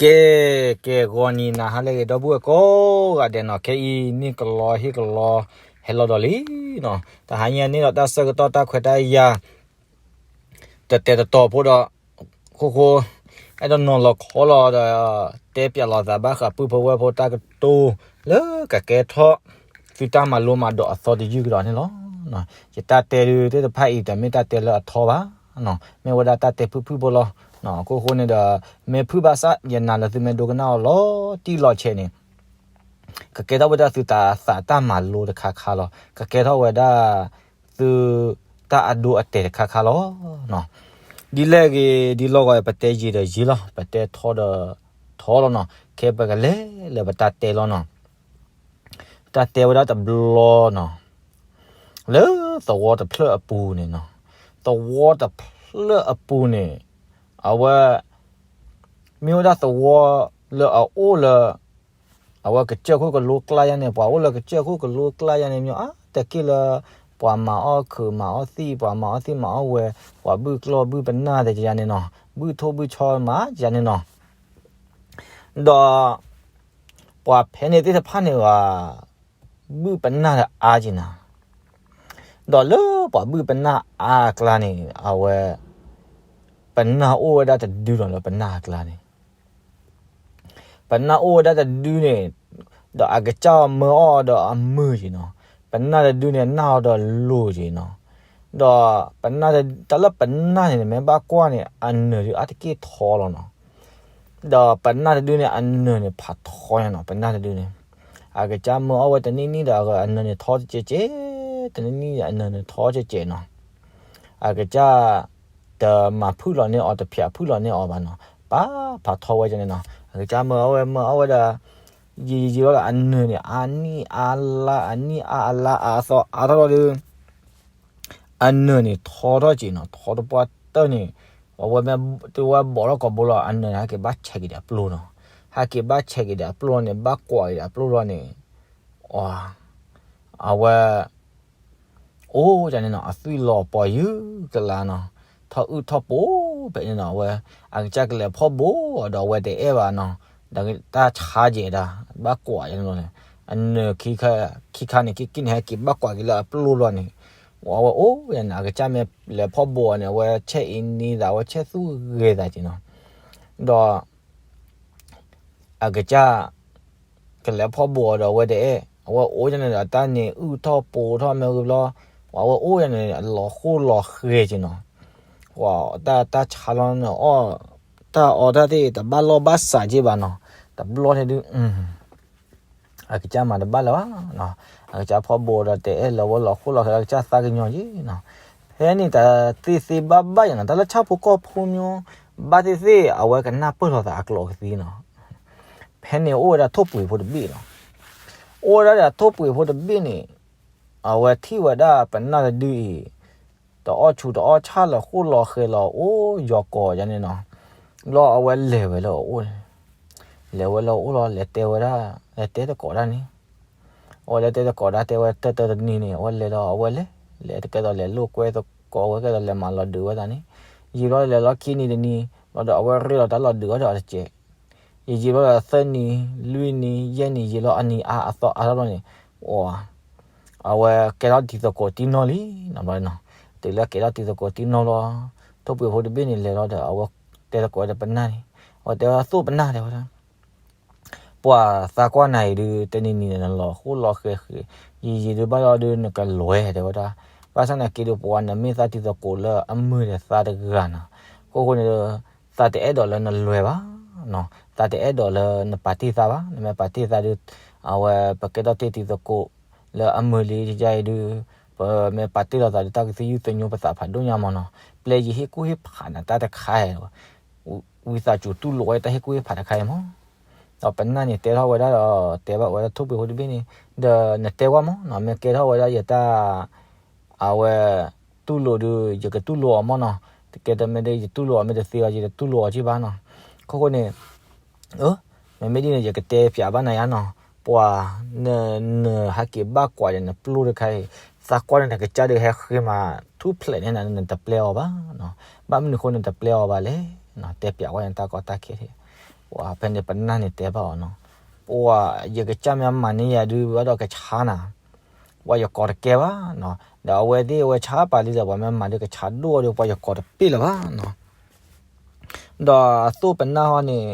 ကဲ, ကဲ ဂီၤနံၤနၤဟါလၢအဂ့ၤ ဒီပုၢ်ဝဲၢ်ကိးဂၤဒဲးနီၤ, ခဲအံၤန့ၣ်ကလီဟ့ၣ်ကလီဟဲလီၤဒီးလံနီၤ, တဟါညါန့ၣ်ဒီးတၢ်ဆၢကတီၢ်တၢ်ခွဲးတၢ်ယာ် တတဲတတီၤဖိဒီး ဃိဃိ အဲၣ်ဒိးနီၤလီၤခီလီၤဒီး တဲပၠးလိာ်သးဘၣ်ဃးပုၢ်ဖိဝဲၢ်ဖိတၢ်ကတိၤ လၢကကဲထီၣ်သုတၢ်မၤလိမၤဒိးအသီတယုၢ်ကဒီးန့ၣ်လီၤ. ယတၢ်တဲဒုးသ့ၣ်တဖၣ်အံၤ တမ့ၢ်တၢ်တဲလၢအထီဘၣ်, မ့ၢ်ဝဲဒၣ်တၢ်တဲဖုၣ်ဖုၣ်ဖိလီၤ. အခိၣ်ဃိန့ၣ်ဒီး မ့ၢ်ဖုၣ်ဘၣ်ဆၣ် ယနာ်လၢသုမ့ၢ်ဒိကနၣ်အီၤလီၤတံၢ်လီၤဆဲးန့ၣ် ကကဲထီၣ်ဝဲဒၣ်သုတၢ်သးတၢ်မၤလိတခါခါလီၤ. ကကဲထီၣ်ဝဲဒၣ် သုတၢ်အဒိအတဲာ်တခါခါလီၤ. ဒ်လဲၣ်ဂ့ၤဒ်လဲၣ်ဂ့ၤ ပတဲယံာ်ဒီးယံာ်လီၤ, ပတဲထီဒီးထီလီၤနီၤ, ခဲပကလဲၤလၢပတၢ်တဲလီၤနီၤ. တၢ်တဲဝဲဒၣ်တဘျီနီၤ, လၢသဝီတဖျၢၣ်အပူၤန့ၣ်နီၤ, သဝီတဖျၢၣ်အပူၤန့ၣ် အဝဲ မ့ၢ်ဝဲဒၣ်သဝီလၢအအိၣ်လၢ အဝဲကစၢၢ်ခိၣ်ကလိကျါယါန့ၣ်, ပှၤအိၣ်လၢကစၢၢ်ခိၣ်ကလိကျါယါန့ၣ် မ့ၢ်အါတက့ၢ်လၢ ပှၤမၤအီၣ်ခုးမၤအီၣ်သံၣ်, ပှၤမၤအီၣ်သံၣ်မၤအီၣ်ဝဲ, ပှၤဘုၣ်ကျီၢ်ဘုၣ်ပနၢ်တယါန့ၣ်နီၤ, ဘုၣ်ထိၣ်ဘုၣ်ဆီမၤယါန့ၣ်နီၤ. ဒီး ပှၤဖဲန့ၣ်သ့ၣ်တဖၣ်န့ၣ် ဘုၣ်ပနၢ်ဒီးအါက့ၤနၤ. ဒီးလၢပှၤဘုၣ်ပနၢ်အါအကျါန့ၣ် အဝဲ ပနၢ်အိၣ်ဝဲဒၣ်တဒုနီၤ, လၢပနၢ်အကျါန့ၣ် ပနၢ်အိၣ်ဝဲဒၣ်တဒုန့ၣ်, ဒီးအကစၢ်မၢအီၣ်ဒီးအမုာ်က့ၤနီၤ, ပနၢ်တဒုန့ၣ် နၢ်အီၤဒီးလိၤက့ၤနီၤ. ဒီးပနၢ်တၢ်လၢပနၢ်န့ၣ် နမ့ၢ်ဘၣ်ကွၢ်န့ၣ် အနၢၤဒုးအါတက့ၢ်ထီလီၤနီၤ. ဒီးပနၢ်တဒုန့ၣ် အနၢၤန့ၣ်ဖးထီညါနီၤ, ပနၢ်တဒုန့ၣ် အကစၢ်မၢအီၣ်ဝဲတနံၣ်နံၣ်ဒီး အနၢၤန့ၣ်ထီကဲးကဲး, တနံၣ်နံၣ်အနၢၤန့ၣ်ထီကဲးကဲးနီၤ. အကစၢ် တမၤဖုၣ်လီၤန့ၢ်အီၤ တဖၠးဖုၣ်လီၤန့ၢ်အီၤဘၣ်နီၤ, ပာ်ဖးထီဝဲန့ၣ်နီၤ. အကစၢ်မၢအီၣ်ဝဲ မၢအီၣ်ဝဲဒီး ယံာ်ယံာ်လီၤဒီး အနၢၤန့ၣ် အါနံၣ်အါလါ အနံၣ်အါအလါအါအသီအါထီၣ်လီၤဒီး အနၢၤန့ၣ်ထီထီၣ်က့ၤနီၤ, ထီတပှၢ်တၢၢ်န့ၣ် အဝဲမ့ၢ်တဝဲဘီးထီၣ်ကိာ်ဘိလီၤ, အနၢၤန့ၣ် ဟဲက့ၤဘၣ်ဆဲးက့ၤဒီးအပျိၢ်နီၤ, ဟဲက့ၤဘၣ်ဆဲးက့ၤဒီးအပျိၢ်န့ၣ် ဘၣ်ကွၢ်က့ၤဒီးအပျိၢ်လီၤန့ၣ်, အဝဲ အိၣ်ဒ်န့ၣ်နီၤ, အသွံၣ်လီၤပှီၤယုၢ်ကလါနီၤ, ထီၣ်အုၣ်ထီၣ်ပိာ်ဖဲန့ၣ်နီၤ, အဝဲ အကစၢ်ကလဲၤဖီၣ်ဘိဒီးအဝဲတအဲၣ်ဘၣ်နီၤ, ဒီးတၢ်ဆါကဲၤဒၣ် ဘၣ်ကွၢ်ယါန့ၣ်လီၤန့ၣ်, အနၢၤခံခါ ခံခါန့ၣ် က့ၤက့ၤန့ၣ် ဟဲက့ၤဘၣ်ကွၢ်က့ၤလၢအပျိၢ်လီၤန့ၣ်, အဝဲအိၣ်ဒ်န့ၣ် အကစၢ်မ့ၢ်လဲၤဖီၣ်ဘိအီၤန့ၣ် အဝဲဆဲးအံၤန့ၢ်သး အဝဲဆဲးသူၣ်ဂဲၤသးက့ၤနီၤ, ဒီး အကစၢ် ကလဲၤဖီၣ်ဘိအီၤဒီးအဝဲတအဲၣ်, အဝဲအိၣ်ဒ်န့ၣ်ဒီး တၢ်န့ၣ်အုၣ်ထီၣ်ပိာ်ထီၣ်မ့ၢ်ဂ့ၤဘျီ, အဝဲအိၣ်ဒ်န့ၣ် လီၤဃိလီၤဃဲၤက့ၤနီၤ, တၢ် တၢ်ဆါလီၤန့ၣ်အီၣ်, တၢ်အီတၢ်သ့ၣ်တဘၣ်လီၢ်ဘၣ်စးက့ၤဘၣ်နီၤ, တဘျီန့ၣ်ဒုး အကစၢ်မၤတဘၣ်လၢၤဘၣ်နီၤ, အကစၢ်ဖီၣ်ဘိအီၤဒီးတအဲၣ်လၢၤ အဝဲလီၤဃိလီၤဃဲၤ အကစၢ်သးကညီၤက့ၤနီၤ, ဖဲန့ၣ်တၢ်သ့သ့ဘၣ်ဘၣ်ယါနီၤ, တၢ်လၢဆၣ်ဖိကီၢ်ဖိမ့ၢ် ဘၣ်သ့ၣ်သ့ၣ် အဝဲကနၢ်ပၢၢ်လိာ်သးအကျိာ်ကသ့နီၤ, ဖဲန့ၣ်အိၣ်ဝဲဒၣ်ထိၣ်ပှ့ၤဖိတဘ့ၣ်နီၤ, အိၣ်ဝဲဒၣ်ဒီးထိၣ်ပှ့ၤဖိတဘ့ၣ်န့ၣ်, အဝဲထံၣ်ဝဲဒၣ်ပနၢ်တဒုအံၤ တအီၣ်ဆူၣ်တအီၣ်ဆၣ်လၢၤ ဃိလီၤဃဲၤလီၤ အိၣ်ယီၤကီၤယါန့ၣ်နီၤ, ဘျီအဝဲလဲၤဝဲလၢအအိၣ်န့ၣ်, လဲၤဝဲလၢအအိၣ်လီၤ လဲၤတဲဝဲဒၣ်, လဲၤတဲသကိးဒၣ်န့ၣ်, အဝဲလဲၤတဲသကိးဒၣ် တဲဝဲတၢၢ်တၢၢ်တနံၤန့ၣ် အဝဲလဲၤလီၤ အဝဲလဲၤ, လဲၤတကဲသိးလဲၤလိာ်ကွဲသကိး အဝဲကဲသိးလဲၤမၤလီၤဒုးဝဲသးန့ၣ်, ယံာ်ဘျီလဲၤလီၤခံနံၤတနံၤ, ဘျီဒီးအဝဲရ့လီၤတၢ်လီၤဒုးဝဲဒီးတကဲး ယံာ်ယံာ်ဘျီဒီးသၢနံၤ, လွံၢ်နံၤ, ယဲၢ်နံၤ, ယံာ်လီၤအနံၤအါအသီအါထီၣ်ဘျီန့ၣ်, အဝဲကဲထီၣ်တံၤသကိးတံၢ်နီၢ်လံနီၤ, ဘျီနီၤ, တုၤလၢကဲထီၣ်တံၤသကိးတံၢ်နီၢ်လီၤ, ထိၣ်ပှ့ၤဖိတဘ့ၣ်န့ၣ်လဲၤလီၤဒီး အဝဲတဲသကိးဝဲဒီးပနၢ်န့ၣ်, အဝဲတဲဝဲဒၣ်သိၣ်ပနၢ်တဲဝဲဒၣ် ပှၤသးကွၢ်နၤအံၤဒုး တနံၤနံၤန့ၣ် နလီၤဃိလီၤဃဲၤဃဲၤ, ယံာ်ယံာ်ဒုးဘၣ်လီၤဒုး နကလွဲၢ်တဲဝဲဒၣ်, ဘၣ်ဆၣ်သနာ်က့ဒုး ပှၤနမ့ၢ်သးတံၤသကိးလၢအမုာ်ဒီးသးတဂၤနီၤ, အခိၣ်ဃိန့ၣ်ဒီး သးတအဲၣ်ဒိးလၢနလွဲၢ်ဘၣ်, သးတအဲၣ်ဒိးလၢနပာ်တ့ၢ်သးဘၣ်, နမ့ၢ်ပာ်တ့ၢ်သးဒုး အဝဲပကဲထီၣ်တံၤသကိးလၢအမုာ်လံယါအံၤဒုး, ပမ့ၢ်ပာ်တ့ၢ်လိာ်သးဒုး တၢ်ကသံယုၢ်သညိပသးဖးဒိၣ်ညါမးနီၤ, ပျဲယဟ့ၣ်ကူၣ်ဟ့ၣ်ဖးနၤတၢ်တခါအံၤ ဝံသးစူၤတူၢ်လိာ်ဝဲတၢ်ဟ့ၣ်ကူၣ်ဟ့ၣ်ဖးတခါအံၤမး, ဒီးပနၢ်န့ၣ်တဲထီၣ်ဝဲဒၣ်ဒီး တဲဘၣ်ဝဲဒၣ်ထိၣ်ပှ့ၤဖိတဘ့ၣ်န့ၣ်, ဒီးနတဲကွၢ်မးနီၤ, မ့ၢ်ကဲထီၣ်ဝဲဒၣ်ယတၢ် အဝဲ တူၢ်လိာ်ဒုး ယကတူၢ်လိာ်အီၤမးနီၤ, တကဲတမ့ၢ်ဒီး ယတူၢ်လိာ်အီၤမ့ၢ်တသ့ဘၣ် ယတတူၢ်လိာ်အီၤက့ၢ်ဘၣ်နီၤ, အခိၣ်ဃိန့ၣ် မ့မ့ၢ်ဒ်န့ၣ် ယကတဲပၠးဘၣ်နၤယါနီၤ, ပှၤ နဟဲက့ၤဘၣ်ကွၢ်ဒီးနပျိၢ်တခါအံၤ, သးကွၢ်န့ၣ် နကစၢ်ဒုးဟဲဃ့မၤထူၣ်ဖျဲးန့ၢ်နၤ နတပျဲအီၤဘၣ်, ဘၣ်မနုၤအဃိနတပျဲအီၤဘၣ်လဲၣ်, တဲပၠးကွၢ်န့ၣ်တၢ်ကီတၢ်ခဲ, ဖဲန့ၣ်ပနၢ်န့ၣ်တဲဘၣ်အီၤနီၤ, ပှၤ ယကစၢ်မ့ၢ်မၤန့ၢ်ယၤဒုး ဘၣ်ဒီးကဆါနၤ, ပှၤယကိးတကဲဘၣ်နီၤ, ဒီးအဝဲသ့ၣ်အဝဲဆါပာ်လံဒီး ပှၤမ့ၢ်မၤဒုးကဆါဒိၣ်အီၤဒီး ပှၤယကိးတပ့ၢ်လၢၤဘၣ်နီၤ. ဒီးအသိၣ်ပနၢ်ဟီန့ၣ်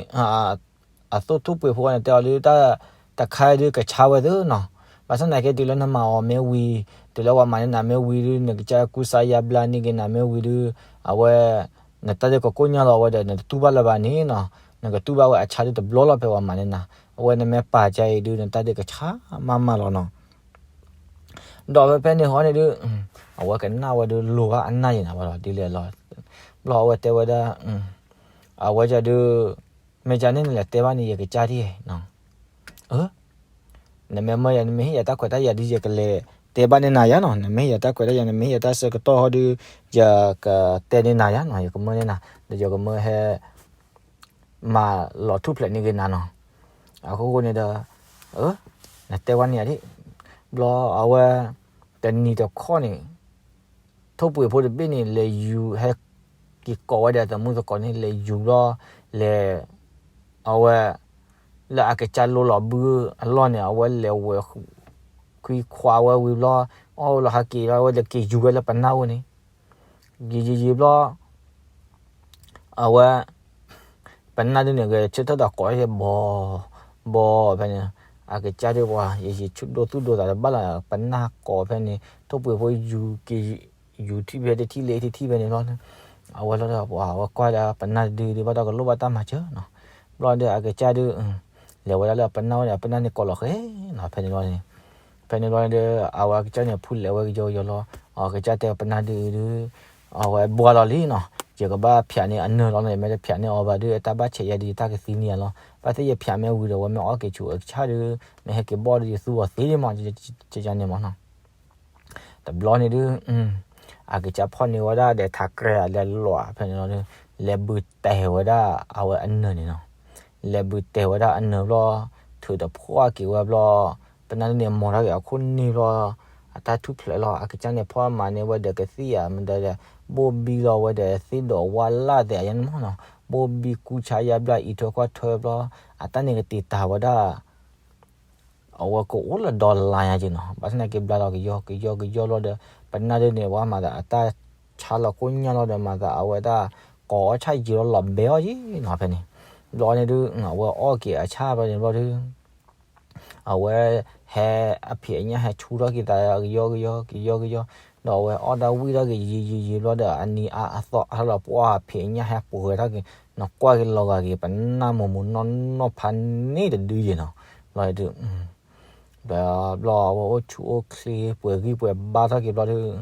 အသိၣ်ထိၣ်ပှ့ၤဖိန့ၣ် တဲအီၤဒုး တၢ်တခါဒုးကဆါဝဲသ့နီၤ. ဘၣ်ဆၣ်သနာ်က့ တုၤလၢနမၤအီၤမ့ၢ်ဝံၤ, တုၤလၢပှၤမၤန့ၢ်နၤမ့ၢ်ဝံၤဒုး နကစၢ်ကူစါယါဘျါန့ၢ်က့ၤနၤမ့ၢ်ဝံၤဒုး အဝဲ နတၢ်ဒုးကကိၢ်ညါလီၤဝဲဒီး နတတူၢ်ဘၣ်လၢၤဘၣ်န့ၣ်နီၤ. နကတူၢ်ဘၣ်ဝဲအဆါဒုးတဘျီလီၤ ဖဲပှၤမၤန့ၢ်နၤ. အဝဲနမ့ၢ်ပာ်ကါအံၤဒုး နတၢ်ဒုးကဆါမးမးလီၤနီၤ. ဒီးဖဲဖဲန့ၣ်ဟီန့ၣ်ဒုး အဝဲကနၣ်ဝဲဒုးလိၤဘၣ်အနၢ်ယံၤနၤဘၣ်ဒီး ဒ်လဲၣ်လီၤ. ဘျီအဝဲတဲဝဲဒၣ် အဝဲဒၣ်ဒုး မ့ၢ်ကန့ၣ်နလဲၤတဲဘၣ်န့ၣ် ယကစၢ်ဒ် နမ့ၢ်မၢယၤ နမ့ၢ်ဟ့ၣ်ယၤတၢ်ခွဲးတၢ်ယာ်ဒုး ယကလဲၤတဲဘၣ်န့ၢ်နၤယါနီၤ. နမ့ၢ်ဟ့ၣ်ယၤတၢ်ခွဲးတၢ်ယာ် နမ့ၢ်ဟ့ၣ်ယၤတၢ်ဆၢကတီၢ်ဟီဒုး ယကတဲန့ၢ်နၤယါနီၤ. ယကမၢန့ၢ်နၤ ဒီးယကမၢဟဲ မၤလီၤထူၣ်ဖျဲးန့ၢ်က့ၤနၤနီၤ. အဃိဃိန့ၣ်ဒီး နတဲဝဲန့ၢ်ယၤဒ် ဘျီအဝဲ တနံၤတခီန့ၣ် ထိၣ်ပှ့ၤဖိတဘ့ၣ်န့ၣ် လဲၤယူၤဟဲက့ၤကိးဝဲဒီးအသမူသကိးန့ၣ် လဲၤယူၤဘျီ လဲၤ အဝဲ လၢအကစၢ်လိလီၤဘုအလီၢ်န့ၣ် အဝဲလဲၤဝဲ ခွံခွါဝဲဝံၤဘျီ အီၣ်ဝဲလီၤဟးက့ၤလီၤ အဝဲလဲၤက့ၤယူၤဝဲလၢပနၢ်အိၣ်န့ၣ် ယံာ်ယံာ်ယံာ်ဘျီ အဝဲ ပနၢ်ဒုးန့ၣ် ဂဲၤဆၢထၢၣ်ဒီးကိးယဲဘီ ဘီဖဲန့ၣ် အကစၢ်ဒုးပှၤ ယံာ်ယံာ်ဆူၣ်ဒိၣ်သူၣ်ဒိၣ်သးတဘၣ်လၢၤ ပနၢ်ကိးဖဲန့ၣ် ထိၣ်ပှ့ၤဖိယူၤက့ၤ ယူၤထံၣ်ဖဲတထံၣ်လၢတထံၣ်ဖဲန့ၣ်ဘျီ အဝဲလီၤဒီးပှၤ အဝဲကွၢ်ဒီးပနၢ်ဒုးဒုးဘၣ်ဒီးကလိၣ်ဘၣ်တၢ်မၤစၢၤနီၤ. ဘျီဒီးအကစၢ်ဒုး လဲၤဝဲဒၣ်လၢပနၢ်ဝဲန့ၣ် ပနၢ်န့ၣ်ကိးလီၤဃဲနီၤ ဖဲန့ၣ်ဘျီန့ၣ် ဖဲန့ၣ်ဘျီန့ၣ်ဒီး အဝဲအကစၢ်န့ၣ် ဖူလဲၤဝဲကယီကယီလီၤ. အကစၢ်တဲပနၢ်ဒုးဒုး အဝဲဘှါလီၤလံနီၤ. ယကဘၣ်ဖျးန့ၢ်အနၢၤလီၤန့ၣ် မ့ၢ်တဖျးန့ၢ်အီၤဘၣ်ဒုး အတၢ်ဘၣ်ဆဲးယဲဒုး ယတၢ်ကသံန့ၢ်အလီၤ. ဘၣ်သ့ၣ်ယဖျးမ့ၢ်ဝံၤဒီး အဝဲမ့ၢ်အီၣ်က့ၤဆူၣ်အကဆၣ်ဒုး မ့ၢ်ဟဲက့ၤဘီၣ်ဒုး ယသူအီၤသ့ဒ်မး ကန့ၣ်မးနီၤ. တဘျီန့ၣ်ဒုး အကစၢ်ဖီၣ်န့ၢ်ဝဲဒၣ်ဒီးထးကြဲးလဲၤလီၤဖဲန့ၣ်လီၤဒုး လဲၤဘုးတဲာ်ဝဲဒၣ်အဝဲအနၢၤန့ၣ်နီၤ. လဲၤဘုးတဲာ်ဝဲဒၣ်အနၢၤဘျီ ထုးတဖှီၣ်က့ၤဝဲဘျီ ပနၢ်ဒုးန့ၣ် မိၢ်ထီၣ်က့ၤအခိၣ်န့ၣ်ဘျီ အတၢ်ထူၣ်ဖျဲးလီၤ. အကစၢ်န့ၣ် ဖီၣ်မၤန့ၢ်ဝဲဒီးကသံၣ်ဧါ မ့ၢ်ဒီး ဘိၣ်ဘံလီၤဝဲဒီးသ့ၣ်ဒီးဝါလၢ်သ့ၣ်အယါန့ၣ်မးနီၤ. ဘိၣ်ဘံကူဆါယါဘျါအံးထွဲကွၢ်ထွဲဘျီ အတၢ်န့ၣ်ကတံာ်တာ်ဝဲဒၣ် အဝဲကအိၣ်လၢဒီလါညါက့ၤနီၤ. ဘၣ်ဆၣ်သနာ်က့ဘျါလီၤကယီကယီကယီလီၤဒီး ပနၢ်ဒုးန့ၣ် ပှၤမၤသးအတၢ်ဆါလီၤကိၢ်ညါလီၤဒီး မၤသးအဝဲဒၣ် ကိးအီၣ်ဆၣ်ယံာ်လီၤလီၤဘဲအီၤယံာ်နီၤဖဲန့ၣ်. ဘျီန့ၣ်ဒုး အဝဲအီၣ်က့ၤအဆၣ်ဖဲန့ၣ်ဘျီဒုး အဝဲဟဲအဖံးအညၣ်ဟဲဆူၣ်ထီၣ်က့ၤသးကယီကယီကယီကယီ ဒီးအဝဲအီၣ်တၢ်ဝံၣ်ထီၣ်က့ၤယံာ်ယံာ်ယံာ်ဘျီဒီး အနံၤအါအသီအါထီၣ်လီၤ ပှၤဖံးအညၣ်ဟဲပှဲၤထီၣ်က့ၤ နကွၢ်က့ၤလီၤဂာ်က့ၤပနၢ်မိၢ်မိၢ်နီၢ်နီၢ်ဖးန့ၣ်တဒုယ့ၤနီၤ. ဘျီဒုး ဘျီအဝဲအိၣ်ဆူၣ်အိၣ်ချ့ပှဲၤဂံၢ်ပှဲၤဘါထီၣ်က့ၤဘျီဒုး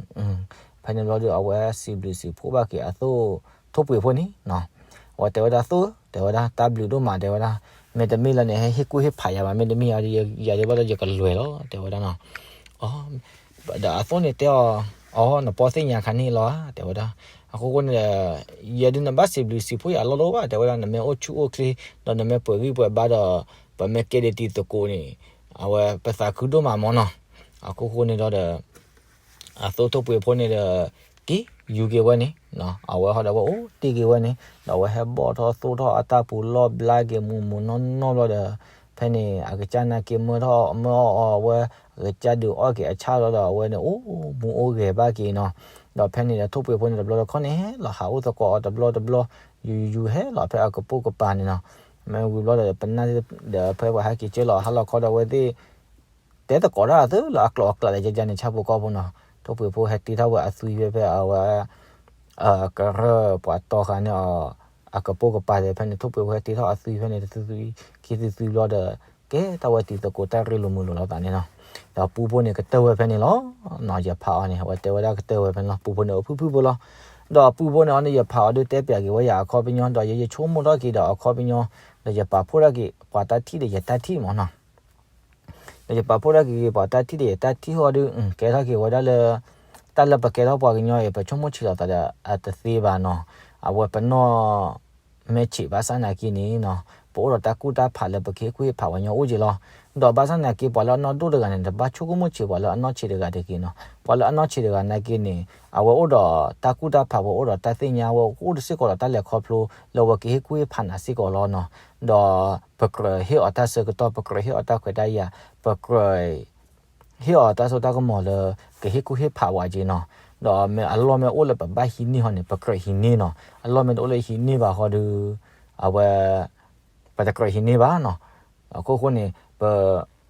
ဖဲန့ၣ်ဘျီဒုး အဝဲစံးဘျုးစံးဖှိၣ်ဘၣ်က့ၤအသိၣ်ထိၣ်ပှ့ၤဖိန့ၣ်နီၤ. အဝဲတဲဝဲဒၣ်သိၣ် တဲဝဲဒၣ် တၢ်ဘျုးဒိၣ်မး တဲဝဲဒၣ် မ့တမ့ၢ်လၢန့ၣ် ဟဲဟ့ၣ်ကူၣ်ဟ့ၣ်ဖးယၤဘၣ် မ့တမ့ၢ်ယၤဒီး ယၤဒုးဘၣ်ဒီးယကလွဲၤလီၤ တဲဝဲဒၣ်နီၤ. ဒီးအသိၣ်န့ၣ်တဲအီၤ အီ နပီၢ်သ့ၣ်ညါခါန့ၣ်လီၤဧါ တဲဝဲဒၣ်. အဃိဃိန့ၣ်ဒီး ယဲဒုးနဘၣ်စံးဘျုးစံးဖှိၣ်ယၤအလီၢ်တအိၣ်ဘၣ် တဲဝဲဒၣ် နမ့ၢ်အိၣ်ဆူၣ်အိၣ်ချ့ ဒီးနမ့ၢ်ပှဲၤဂံၢ်ပှဲၤဘါဒီး ပမ့ၢ်ကဲဒ်တံၤသကိးန့ၣ် အဝဲပသးခုဒိၣ်မးမ့ၢ်နီၤ. အဃိဃိန့ၣ်ဒီး အသိၣ်ထိၣ်ပှ့ၤဖိန့ၣ်ဒီး က့ၤယူၤက့ၤဝဲန့ၣ် အဝဲဟီဒီးဝဲအိၣ်တ့ၢ်က့ၤဝဲန့ၣ် ဒီးအဝဲဟဲဘီၣ်ထီၣ်သိၣ်ထီၣ်အတၢ်ပူၤလီၢ်ဘျါက့ၤမိၢ်မိၢ်နီၢ်နီၢ်ဘျီဒီး ဖဲန့ၣ် အကစၢ်နာ်က့မၢထီၣ်မၢအီၤအီၤဝဲ အကစၢ်ဒုးအီၣ်က့ၤအဆၣ်လီၤဒီး အဝဲန့ၣ်အိၣ်မူအိၣ်ဂဲၤဘၣ်က့ၤနီၤ. ဒီးဖဲန့ၣ်ဒီး ထိၣ်ပှ့ၤဖိန့ၣ်တဘျီတခီၣ်န့ၣ် ဟဲလီၤဟးအိၣ်သကိးအီၤတဘျီတဘျီ ယူၤယူၤဟဲလီၤဖဲအကပိာ်ကပၤန့ၣ်နီၤ. မ့ၢ်ဝံၤဘျီဒီး ပနၢ်ဒီးဖဲပှၤဟဲက့ၤကၢလီၤဟါလီၤခီဒီး အဝဲသ့ၣ် တဲသကိးတၢ်အသးလၢအကျိၤအကျဲလၢယကန့ၣ် ဆၣ်ဖိကီၢ်ဖိနီၤ. ထိၣ်ပှ့ၤဖိဟဲတ့ထီၣ်ဝဲအသွံဖဲဖဲအဝဲ ကရၢၢ်ပှၤတီဃာ်န့ၢ်အီၤ အကပိာ်ကပၤဒီး ဖဲန့ၣ် ထိၣ်ပှ့ၤဖိဟဲတ့ထီၣ်အသွံဖဲန့ၣ် တသွံသွံ ခံသွံသွံဘျီဒီး ကဲထီၣ်ဝဲတံၤသကိးတၢ်ရ့လိာ်မုာ်လိာ်လိာ်သးန့ၣ်နီၤ. ဒီးပူဖိန့ၣ်ကတၢၢ်ဝဲဖဲန့ၣ်လီၤ. ယဖးအီၤန့ၣ် အဝဲတဲဝဲဒၣ်ကတၢၢ်ဝဲဖဲန့ၣ်လီၤ. ပူဖိန့ၣ်အိၣ်ဖုၣ်ဖုၣ်ဖိလီၤ. ဒီးပူဖိန့ၣ်အီၤန့ၣ် ယဖးအီၤဒုးတဲပၠးက့ၤဝဲယၤအခီပညီ ဒီးယဲယဆိကမိၣ်ထီၣ်က့ၤဒီးအခီပညီ ဒီးယပာ်ဖှိၣ်ထီၣ်က့ၤ ပှၤတၢ်ထံၣ်ဒီးယတၢ်ထံၣ်မ့ၢ်နီၤ. ဒီးယပာ်ဖှိၣ်ထီၣ်က့ၤ ပှၤတၢ်ထံၣ်ဒီးယတၢ်ထံၣ်ဟီဒုး ကဲထီၣ်က့ၤဝဲဒၣ်လၢ တၢ်လၢပကဲထီၣ်ပှၤကညီအံၤ ပဆိကမိၣ်ဆံးလိာ်သးဒီးအတသ့ဘၣ်နီၤ. အဝဲပနီၢ် မ့ၢ်ဆံးဘၣ်ဆၣ်နာ်က့န့ၣ်နီၤ ပအိၣ်ဒီးတၢ်ကူၣ်တၢ်ဖးလၢပကဟ့ၣ်ကူၣ်ဟ့ၣ်ဖးပှၤကညီအိၣ်က့ၤလီၤ. ဒီးဘၣ်ဆၣ်နာ်က့ ပှၤလၢအနီၢ်ဒိၣ်တဂၤန့ၣ် တဘၣ်ဆိကမိၣ်ဆံးပှၤလၢအနီၢ်ဆံးတဂၤတဂ့ၤနီၤ. ပှၤလၢအနီၢ်ဆံးတဂၤနာ်က့န့ၣ် အဝဲအိၣ်ဒီးတၢ်ကူၣ်တၢ်ဖး ဝဲအိၣ်ဒီးတၢ်သ့ၣ်ညါ ဝဲအိၣ်ဒီးစ့ၢ်ကီးဒီးတၢ်လဲၤခီဖျိ လၢဝဲကဟ့ၣ်ကူၣ်ဟ့ၣ်ဖးနၤစ့ၢ်ကီးလီၤနီၤ. ဒီးပကြၢးဟ့ၣ်အီၤတၢ်ဆၢကတီၢ်, ပကြၢးဟ့ၣ်အီၤတၢ်ခွဲးတၢ်ယာ်, ပကြၢး ဟ့ၣ်အီၤတၢ်စိတၢ်ကမီၤလၢ ကဟ့ၣ်ကူၣ်ဟ့ၣ်ဖးဝဲက့နီၤ. ဒီးမ့ၢ်အလီၢ်မ့ၢ်အိၣ်လၢပဘၣ်ဟံးန့ၢ်ဟီန့ၣ် ပကြၢးဟံးန့ၢ်နီၤ. အလီၢ်မ့ၢ်တအိၣ်လၢဟံးန့ၢ်ဘၣ်ဃီဒီး အဝဲ ပတကြၢးဟံးန့ၢ်ဘၣ်နီၤ. အခိၣ်ဃိန့ၣ် ပ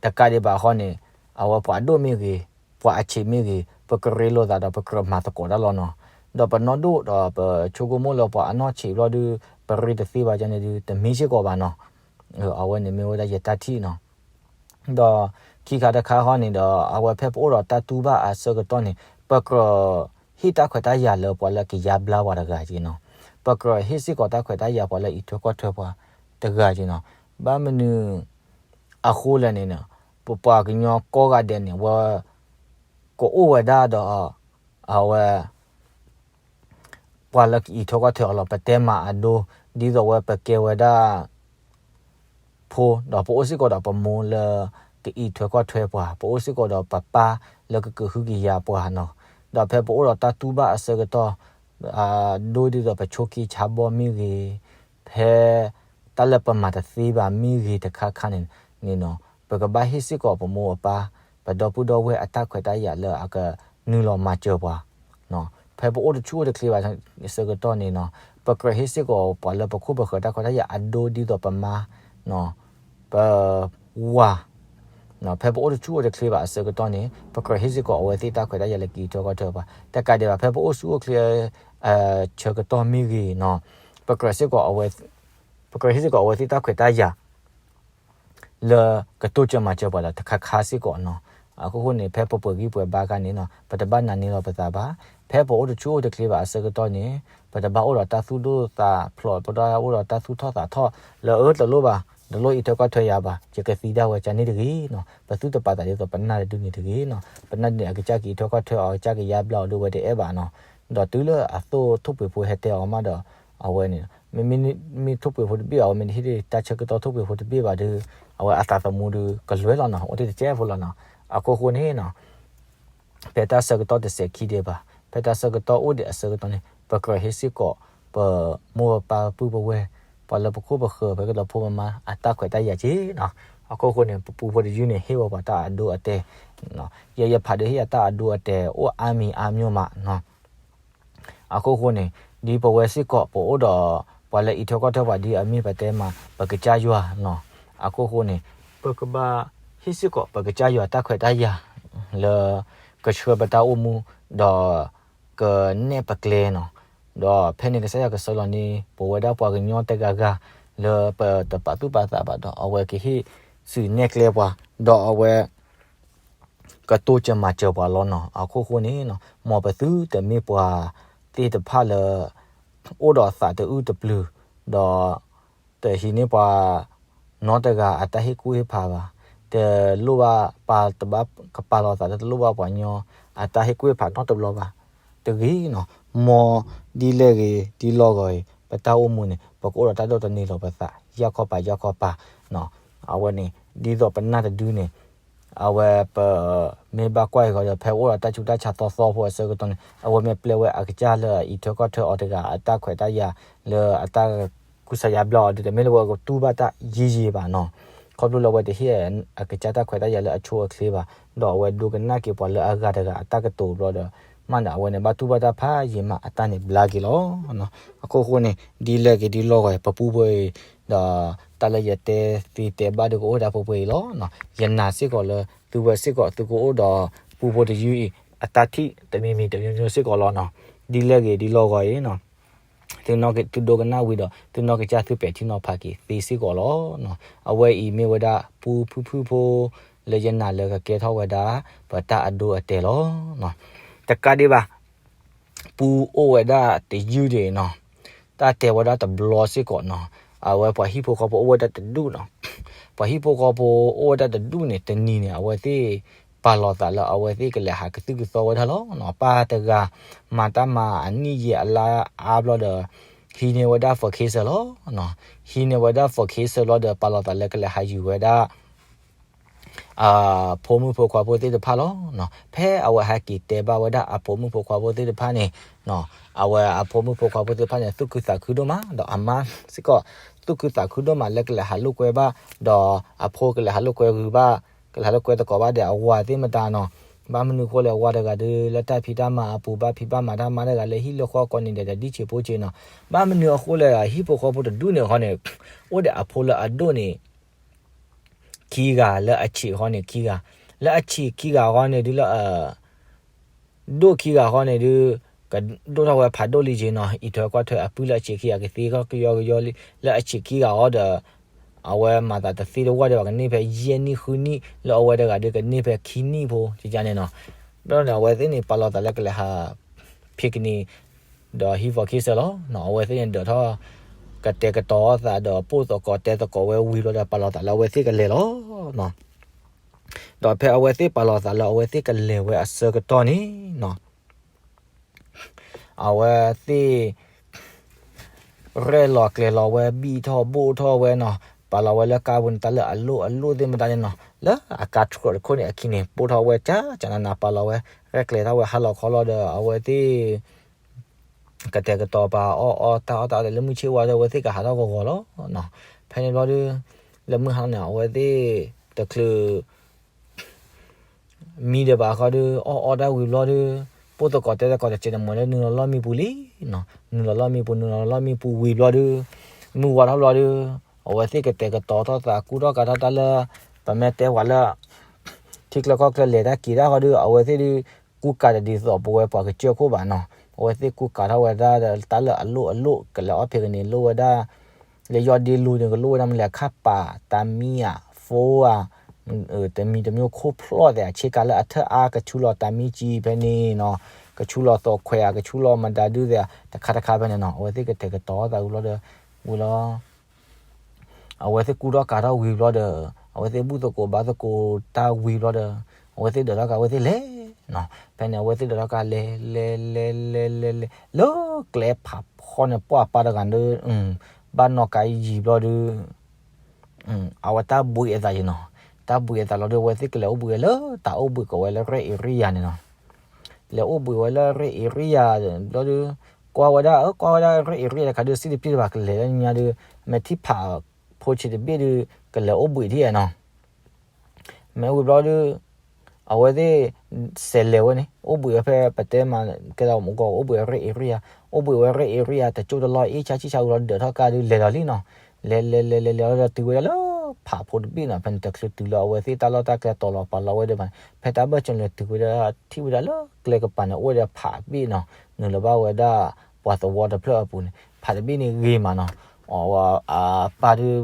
တကးဒံးဘၣ်ဃီန့ၣ် အဝဲပှၤဒိၣ်မ့ၢ်ဂ့ၤ, ပှၤအဆံးမ့ၢ်ဂ့ၤ, ပကရ့လိာ်သးဒီးပကြၢးမၤသကိးတၢ်လီၤနီၤ. ဒီးပနီၢ်ဒိၣ်ဒီးပဆိကမိၣ်လၢပှၤအနီၢ်ဆံးဘျီဒီး ပရ့တသ့ဘၣ်ကန့ၣ်ဒီး တမ့ၢ်စ့ၢ်ကီးဘၣ်နီၤ. အဝဲန့ၣ်မ့ၢ်ဝဲဒၣ်ယတၢ်ထံၣ်နီၤ. ဒီးခံခါတခါဃီန့ၣ်ဒီး အဝဲဖဲပအိၣ်ဒီးတၢ်တူၢ်ဘၣ်အဆၢကတီၢ်န့ၣ် ပကြၢးဟ့ၣ်တၢ်ခွဲးတၢ်ယာ်လၢပှၤလၢကယါဘျါပှၤတဂၤက့နီၤ. ပကြၢးဟ့ၣ်စ့ၢ်ကီးတၢ်ခွဲးတၢ်ယာ်ပှၤလၢအံးထွဲကွၢ်ထွဲပှၤတဂၤက့နီၤ. ဘၣ်မနုၤအဃိလဲၣ်န့ၣ် ပပှၤကညီကိးဂၤဒဲးန့ၣ် အဝဲ ကအိၣ်ဝဲဒၣ်ဒီး အဝဲ ပှၤလၢကအံးထွဲကွၢ်ထွဲအီၤလီၤ. ပတဲမၤအဒိ ဒ်သိးဝဲပကဲဝဲဒၣ် ဖိ ဒီးပအိၣ်စ့ၢ်ကီးဒီးပမိၢ်လၢကအံးထွဲကွၢ်ထွဲပှၤ, ပအိၣ်စ့ၢ်ကီးဒီးပပၢ်လၢကကဟုကယာ်ပှၤနီၤ. ဒီးဖဲပအိၣ်ဒီးတၢ်တူၢ်ဘၣ်အဆၢကတီၢ် အဒိဒ်သိးပဆိးက့ဆါဘီမ့ၢ်ဂ့ၤ, ဖဲတၢ်လၢပမၤတသ့ဘၣ်မ့ၢ်ဂ့ၤတခါခါန့ၣ်နီၤ, ပကဘၣ်ဟ့ၣ်စ့ၢ်ကီးပမိၢ်ပပၢ် ပဒီပုၢ်ဒီဝဲၢ်အတၢ်ခွဲးတၢ်ယာ်လၢအကနုာ်လီၤမၤစၢၤပှၤ ဖဲပအိၣ်တဆူၣ်အိၣ်တချ့ဘၣ်အဆၢကတီၢ်န့ၣ်နီၤ, ပကြၢးဟ့ၣ်စ့ၢ်ကီးပှၤလၢပခိၣ်ပဃၢၤတၢ်ခွဲးတၢ်ယာ်အဒိဒ်သိးပမါ, ပဝၤ, ဖဲပအိၣ်တဆူၣ်အိၣ်တချ့ဘၣ်အဆၢကတီၢ်န့ၣ် ပကြၢးဟ့ၣ်စ့ၢ်ကီးအဝဲသ့ၣ်တၢ်ခွဲးတၢ်ယာ်လၢကအံးထွဲကွၢ်ထွဲပှၤ, တကးဒံးဘၣ် ဖဲပအိၣ်ဆူၣ်အိၣ်ချ့ ဆၢကတီၢ်မ့ၢ်ဂ့ၤနီၤ, ပကြၢးစ့ၢ်ကီး ပကြၢးဟ့ၣ်စ့ၢ်ကီးအဝဲသ့ၣ်တၢ်ခွဲးတၢ်ယာ် လၢကတိစၢၤမၤစၢၤပှၤလၢတခါခါစ့ၢ်ကီးနီၤ. အခိၣ်ဃိန့ၣ် ဖဲပပှဲၤဂံၢ်ပှဲၤဘါခါန့ၣ်နီၤ ပတဘၣ်နာ်န့ၢ်လီၤပသးဘၣ်. ဖဲပအိၣ်တဆူၣ်အိၣ်တချ့ဘၣ်အဆၢကတီၢ်န့ၣ် ပတဘၣ်အိၣ်ဒီးတၢ်သူၣ်ဒိၣ်သးဖျိး, ပတအိၣ်ဒီးတၢ်သူၣ်ထီၣ်သးထီၣ်လၢအၢတလိၣ်ဘၣ်, တလိၣ်အံးထွဲကွၢ်ထွဲယၤဘၣ်, ယကသံဒၣ်ဝဲကန့ၣ်တဂ့ၤနီၤ. ပသူၣ်တပာ်သးဒ်သိးပနၢ်တဒုန့ၣ်တဂ့ၤနီၤ. ပနၢ်ဒုန့ၣ် အကစၢ်ကအံးထွဲကွၢ်ထွဲအီၤ အကစၢ်ကယါဘျါအီၤဒီးဝဲတအဲၣ်ဘၣ်နီၤ. ဒီးတုၤလၢအသိးထိၣ်ပှ့ၤဖိဟဲတဲအီၤမးဒီး အဝဲန့ၣ် မ့မ့ၢ်ထိၣ်ပှ့ၤဖိတဘ့ၣ်ဘၣ် အဝဲမ့ၢ်တဟ့ၣ်တၢ်ဆၢကတီၢ်ထိၣ်ပှ့ၤဖိတဘ့ၣ်ဘၣ်ဒီး အဝဲအသးသမူဒီးကလွဲလီၤနီၤ, အိၣ်တ့ၢ်တကဲဖိလီၤနီၤ. အခိၣ်ဃိန့ၣ်နီၤ ဖဲတၢ်ဆၢကတီၢ်တစဲးခံဒံးဘၣ်, ဖဲတၢ်ဆၢကတီၢ်အိၣ်ဒံးအဆၢကတီၢ်န့ၣ် ပကြၢးဟ့ၣ်စ့ၢ်ကီး ပမိၢ်ပပၢ်ပုၢ်ပဝဲၢ် ပှၤလၢပခိၣ်ပဃၢၤ ပကဒီးဖိပမါအတၢ်ခွဲးတၢ်ယာ်က့နီၤ. အခိၣ်ဃိန့ၣ် ပပူဖိတယုၢ်န့ၣ် ဟ့ၣ်ဝဲပှၤတၢ်အဒိအတဲာ်, ယဲယဖးဒီးဟ့ၣ်ယၤတၢ်အဒိအတဲာ် အိၣ်အါမံၤအါမံၤမးနီၤ. အခိၣ်ဃိန့ၣ် ဒ်ပဝဲစ့ၢ်ကီး ပအိၣ်ဒီးပှၤလၢအံးထွဲကွၢ်ထွဲပှၤဒ်အမ့ၢ်ပတဲမး ပကစၢ်ယွၤနီၤ. အခိၣ်ဃိန့ၣ် ပကဘၣ်ဟ့ၣ်စ့ၢ်ကီး ပကစၢ်ယွၤတၢ်ခွဲးတၢ်ယာ် လၢကဆှၢပတၢ်အိၣ်မူ ဒီးကနဲၣ်ပကျဲနီၤ. ဒီးဖဲန့ၣ်ကစၢ်ယွၤကဆှၢလီၤန့ၢ် ပဝဲဒၣ်ပှၤကညီတဂၤဂၤ လၢပတပာ်သူၣ်ပာ်သးဘၣ်ဒီး အဝဲကဟ့ၣ်ဆူၣ်နဲၣ်ကျဲပှၤ ဒီးအဝဲ ကတိစၢၤမၤစၢၤပှၤလီၤနီၤ. အခိၣ်ဃိန့ၣ် မ်ပသုတမ့ၢ်ပှၤသ့ၣ်တဖၣ်လၢ အိၣ်ဒီးသးတအုၣ်တပျုၤ, ဒီးတဟံးန့ၢ်ပှၤနီတဂၤအတၢ်ဟ့ၣ်ကူၣ်ဟ့ၣ်ဖးဘၣ်, တလိၣ်ဘၣ်ပာ် တဘၣ်ကပာ်လီၤသးလၢတလိၣ်ဘၣ်ပှၤညီအတၢ်ဟ့ၣ်ကူၣ်ဟ့ၣ်ဖးနီတဘျီဘၣ်တဂ့ၤနီၤ. မ်ဒ်လဲၣ်ဂ့ၤဒ်လဲၣ်ဂ့ၤ ပတၢ်အိၣ်မူန့ၣ် ပကအိၣ်ဒီးတၢ်ဒိးတန့ၢ်လီၤပသး ယၢ်ခီပၤယၢ်ခီပၤနီၤ. အဝဲန့ၣ် ဒ်သိးပနၢ်တဒုန့ၣ် အဝဲပမ့ၢ်ဘၣ်ကွၢ်အံၤဃီဒီး ဖဲအိၣ်ဒီးတၢ်ဆူးတၢ်ဆါသီသီဖိအဆၢကတီၢ်န့ၣ် အဝဲမ့ၢ်ပျဲဝဲအကစၢ်လၢအအံးထွဲကွၢ်ထွဲအီၤတဂၤ အတၢ်ခွဲးတၢ်ယာ်လၢအတၢ်ကူစါယါဘျါအီၤဒီး တမ့ၢ်လၢဝဲကတူၢ်ဘၣ်တၢ်ယံာ်ယံာ်ဘၣ်နီၤ. ခီဖျိလၢအဝဲတဟ့ၣ်အကစၢ်တၢ်ခွဲးတၢ်ယာ်လၢအဆိအချ့ဘၣ်, ဒီးအဝဲဒိကနၣ်က့ၤပှၤလၢအဂၤတဂၤအတၢ်ကတိၤဘျီဒီး မ့ၢ်ဒီးအဝဲန့ၣ် ဘၣ်တူၢ်ဘၣ်တၢ်ဖးယံာ်မးအတၢ်န့ၣ်ဘျါက့ၤလီၤ. အခိၣ်ဃိန့ၣ် ဒ်လဲၣ်ဂ့ၤဒ်လဲၣ်ဂ့ၤ ပပူဖိအံၤ ဒီးတၢ်လၢယတဲသ့တဲဘၣ်ဒီးကအိၣ်ဝဲဒၣ်ပှဲၤပှဲၤအံၤလီၤ. ယနာ်စ့ၢ်ကီးလၢ သုဝဲစ့ၢ်ကီး သုကအိၣ်ဒီးပူဖိတယုၢ်အံၤ အတၢ်ထံၣ်တမံၤမံၤတမျိုးမျိုးစ့ၢ်ကီးလီၤနီၤ. ဒ်လဲၣ်ဂ့ၤဒ်လဲၣ်ဂ့ၤအံၤနီၤ သုနီၢ်က သုဒိကနၣ်ဝံၤဒီး သုနီၢ်ကစၢ်သုပဲာ်ထံနီၤဖးက့ၤသ့စ့ၢ်ကီးလီၤ. အဝဲအံၤမ့ၢ်ဝဲဒၣ်ပူဖုၣ်ဖုၣ်ဖိ လၢယနာ်လၢကကဲထီၣ်ဝဲဒၣ် ပတၢ်အဒိအတဲာ်လီၤ. တကးဒံးဘၣ် ပူအိၣ်ဝဲဒၣ်တယုၢ်ဒံးနီၤ, တၢ်တဲဝဲဒၣ်တဘျီစ့ၢ်ကီးနီၤ, အဝဲပှၤဟံၣ်ဖိဃီဖိအိၣ်ဝဲဒၣ်တဒူၣ်နီၤ, ပှၤဟံၣ်ဖိဃီဖိအိၣ်ဝဲဒၣ်တဒူၣ်န့ၣ် တနံၤန့ၣ် အဝဲသ့ၣ်ပာ်လီၤသးလၢအဝဲသ့ၣ်ကလဲၤဟးကသုၣ်ကသီဝဲဒၣ်လီၤ. ပၢ်တဂၤ မၤတၢ်မၤအနံၣ်ယံာ်အလါအါဘျီဒီး ဟံးန့ၢ်ဝဲဒၣ် vacation လီၤ. ဟံးန့ၢ်ဝဲဒၣ် vacation လီၤဒီး ပာ်လီၤသးလၢကလဲၤဟးယူၤဝဲဒၣ် အဖိမုၣ်ဖိခွါဖိသ့ၣ်တဖၣ်လီၤ. ဖဲအဝဲဟဲက့ၤတဲဘၣ်ဝဲဒၣ်အဖိမုၣ်ဖိခွါဖိသ့ၣ်တဖၣ်န့ၣ် အဝဲအဖိမုၣ်ဖိခွါဖိသ့ၣ်တဖၣ်န့ၣ် သူၣ်ခုသးခုဒိၣ်မး ဒီးအမါစ့ၢ်ကီး သူၣ်ခုသးခုဒိၣ်မးလၢကလဲၤဟးလိာ်ကွဲဘၣ်, ဒီးအဖိကလဲၤဟးလိာ်ကွဲဂုာ်ဘၣ်, ကလဲၤဟးလိာ်ကွဲသကိးဘၣ်ဒီးအဝၤသ့ၣ်မတၤနီၤ. ဘၣ်မနုၤအဃိလဲၣ် အဝၤတဂၤဒီး လၢတၢ်ဖံးတၢ်မၤအပူၤ ဘၣ်ဖံးဘၣ်မၤတၢ်မါတဂၤလၢဟံၣ်လၢဃီကိးနံၤဒဲးဒီး ဒ်ဆံးဖိဆံးနီၤ. ဘၣ်မနုၤအဃိလဲၣ် ဟံၣ်ဖိဃီဖိတဒူၣ်န့ၣ်အဃိန့ၣ် အိၣ်ဒီးအဖိလၢအဒိၣ်န့ၣ် ခံဂၤ, လၢအဆံးအဃိန့ၣ်ခံဂၤ, လၢအဆံးခံဂၤအဃိန့ၣ်ဒုးလၢ ဒိၣ်ခံဂၤအဃိန့ၣ်ဒုး ကဒိၣ်ထီၣ်ဝဲဖးဒိၣ်လံက့နီၤ. အံးထွဲကွၢ်ထွဲအပုၢ်လၢအဆံးခံဂၤကသ့ကယီကယီလံ. လၢအဆံးခံဂၤအဃိဒီး အဝဲမၤသးတသ့တဝီၢ်ဒီး ပှၤကန့ၢ်ဖဲယဲၢ်နံၣ်ဃုနံၣ်, လၢအဝဲတဂၤဒီးကန့ၢ်ဖဲခံနံၣ်ဖိန့ၣ်နီၤ. ဘျီန့ၣ် အဝဲသ့ၣ်န့ၣ် ပာ်လီၤသးလၢကလဲၤဟး picnic ဒီးဟံၣ်ဖိဃီဖိစၢၤလီၤ. အဝဲသ့ၣ်န့ၣ်ဒၢးထီၣ် ကတဲာ်ကတီၤအသးဒီး ပိၢ်သကိးတဲသကိးဝဲဝံၤဘျီဒီး ပာ်လီၤသးလၢအဝဲသ့ၣ်ကလဲၤလီၤ. ဒီးဖဲအဝဲသ့ၣ်ပာ်လီၤသးလၢအဝဲသ့ၣ်ကလဲၤဝဲအဆၢကတီၢ်န့ၣ်နီၤ, အဝဲသ့ၣ် ရဲၣ်လီၤကျဲၤလီၤဝဲ ဘံၣ်ထီၣ်ဘိၣ်ထီၣ်ဝဲနီၤ, ပာ်လီၤဝဲလၢကါပူၤန့ၣ် တၢ်လၢအလိၣ်အလိၣ်သ့ၣ်မတၤန့ၣ်နီၤ, လၢအကါတြိးတခိၣ်န့ၣ်အခံန့ၣ် ပိၢ်ထီၣ်ဝဲကၠၢ်ကၠၢ်နးနး ပာ်လီၤဝဲ ရဲၣ်ကျဲၤထီၣ်ဝဲဟါလီၤခီလီၤဒီး အဝဲသ့ၣ် ကတဲာ်ကတီၤပာ်အီၣ်အီတၢ်အီၣ်တၢ်အီဒီး လၢမုၢ်ဆ့ၣ်ဝါဒီး အဝဲသ့ၣ်ကဟးထီၣ်ဂီၤဂီၤလီၤ. ဖဲန့ၣ်ဘျီဒီး လၢမုၢ်ဟါန့ၣ် အဝဲသ့ၣ်တချုး မံဒီးဘၣ်ဃီဒီး အီၣ်အီတၢ်ဝံၤဘျီဒီး ပိၢ်သကိးတဲသကိးတစဲးတမှဲၤလၢနုာ်လီၤလီၢ်မံပူၤလံနီၤ. နုာ်လီၤလီၢ်မံပူၤ နုာ်လီၤလီၢ်မံပူၤဝံၤဘျီဒီး မုၢ်ဝါထီၣ်ဘျီဒီး အဝဲသ့ၣ်ကတဲာ်ကတီၤထီၣ်သး ကူၣ်ထီၣ်ကၤထီၣ်တၢ်လၢ ပမ့ၢ်တဲပှၤလၢ ထံချၢကီၢ်ချၢလဲၤတၢ်က့ၤတၢ်ဃီဒီး အဝဲသ့ၣ်ဒီး ကူကၤတဒ်သိးပဝဲပှၤကစၢၢ်ခိၣ်ဘၣ်နီၤ. အဝဲသ့ၣ်ကူကၤထီၣ်ဝဲဒၣ်ဒီး တၢ်လၢအလိၣ်အလိၣ် ကလဲၤအီၣ်ဖံးကန့ၣ်လိၣ်ဝဲဒၣ် လၢယီၢ်ဒ့လူန့ၣ် ကလိၣ်ဝဲဒၣ်မနုၤလဲၣ် ခၣ်ပာ် တၢ်မံဧါ ဖိဧါ တမံၤတမံၤခိၣ်ဖျီၣ်သဲး အဆ့ကၤလၢအထၢၣ်အါ ကဆူလီၤတၢ်မံစံဖဲန့ၣ်နီၤ, ကဆူလီၤသိးခွဲးဧါ ကဆူလီၤမတၤဒုသဲး တခါတခါဖဲန့ၣ်နီၤ. အဝဲသ့ၣ်ကတဲာ်ကတီၤသးဝံၤဘျီဒီး ဝံၤလီၤ အဝဲသ့ၣ်ကူထီၣ်ကၤထီၣ်ဝံၤဘျီဒီး အဝဲသ့ၣ်ဘူၣ်သကိးဘါသကိးတၢ်ဝံၤဘျီဒီး အဝဲသ့ၣ်ဒၢးထီၣ်ကၤ အဝဲသ့ၣ်လဲၤနီၤ. ဖဲန့ၣ် အဝဲသ့ၣ်ဒၢးထီၣ်ကၤလဲၤ လဲၤ လဲၤ လဲၤ လဲၤ လဲၤ လၢကျဲဖးဖီန့ၣ် ပှၢ်ပၢ်တဂၤဒီး ဘၣ်နီၣ်ကါယံၤဘျီဒီး အဝဲတၢ်ဘှံးအသးယံၤနီၤ. တၢ်ဘှံးအသးလီၤဒီး အဝဲသ့ၣ်ကလဲၤအိၣ်ဘှံးဝဲလၢတၢ်အိၣ်ဘှံးကိးဝဲလၢ ရဲၣ်အ့ရံယၤန့ၣ်နီၤ. လဲၤအိၣ်ဘှံးဝဲလၢ ရဲၣ်အ့ရံယၤ ဘျီဒီး ကွၢ်ဝဲဒၣ် ကွၢ်ဝဲဒၣ် ရဲၣ်အ့ရံယၤတခါဒီး စံၣ်တပျ့ၣ်တဘၣ် ကလဲၤလၢညါဒီး မ့ၢ်ထံၣ်ဖးဖိဆံးတဘ့ၣ်ဒီး ကလဲၤအိၣ်ဘှံးဒ်အံၤနီၤ. မ့ၢ်ဝံၤဘျီဒီး အဝဲသ့ၣ် စဲးလဲၤဝဲန့ၣ် အိၣ်ဘှံးဝဲဖဲပတဲမး ကဲသးမူကီၢ် အိၣ်ဘှံးဝဲ ရဲၣ်အ့ရံယၤ, အိၣ်ဘှံးဝဲ ရဲၣ်အ့ရံယၤ တကၠိတလီၢ်အ့ၣ်ဆါဆံၣ်ဆါဝံၤလီၤ ဒၢးထီၣ်ကါဒီး လဲၤလီၤလံနီၤ. လဲၤလဲၤလဲၤလဲၤလဲၤလီၤဒီး တုၤဝဲဒၣ်လၢ ဖးဖိတဘ့ၣ်နီၤ. ဖဲန့ၣ်တချုးတုၤလၢ အဝဲသ့ၣ်တၢ်လီၢ်တၢ်ကျဲတီၤလီၤပာ်လီၤဝဲဒီး ဖဲတၢ်ဘၢၣ်စၢၤလၢ တုၤဝဲဒၣ် ထံၣ်ဝဲဒၣ်လၢကျဲကပၤန့ၣ် အိၣ်ဝဲဒီးဖးတဘ့ၣ်နီၤ. နုာ်လီၤဘၣ်ဝဲဒၣ် ပှၤသဝီတဖျၢၣ်အပူၤန့ၣ် ဖးတဘ့ၣ်န့ၣ်ဂ့ၤမးနီၤ. အဝဲအပၢ်ဒီး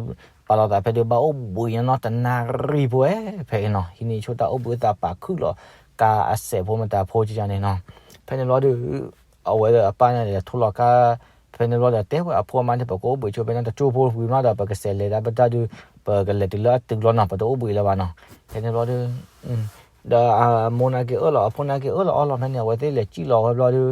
ပာ်လီၤသးဖဲဒီး ဘၣ်အိၣ်ဘှံးညါနီတနၣ်ရံၣ်ဖိဝဲ ဖဲအံၤနီၤ. ဟံးန့ၢ်ဆိတၢ်အိၣ်ဘှံးသး ပာ်ခုၣ်လီၤကါအစဲးဖိမတၤဖိကန့ၣ်နီၤ. ဖဲန့ၣ်ဘျီဒီး အဝဲအပၢ်န့ၣ်ဒီး ထိလီၤကါ ဖဲန့ၣ်ဘျီဒီး တဲဝဲအဖိအမါန့ၣ် ပကအိၣ်ဘှံးဆိဖဲန့ၣ် တကၠိဖိဝံၤမးဒီး ပကစဲးလဲၤဒၣ်ပတၢ်ဒုး ပကလဲၤတုၤလၢအတုၤလီၤနီၤ ပတအိၣ်ဘှံးလၢၤဘၣ်နီၤ. ဖဲန့ၣ်ဘျီဒီး ဒီးအမိၢ်နာ်က့ၤအၢၣ်လီၤ အဖိနာ်က့ၤအၢၣ်လီၤအီလီၤ ဖဲန့ၣ် အဝဲသ့ၣ်လဲၤစံၣ်လီၤဝဲဘျီဒီး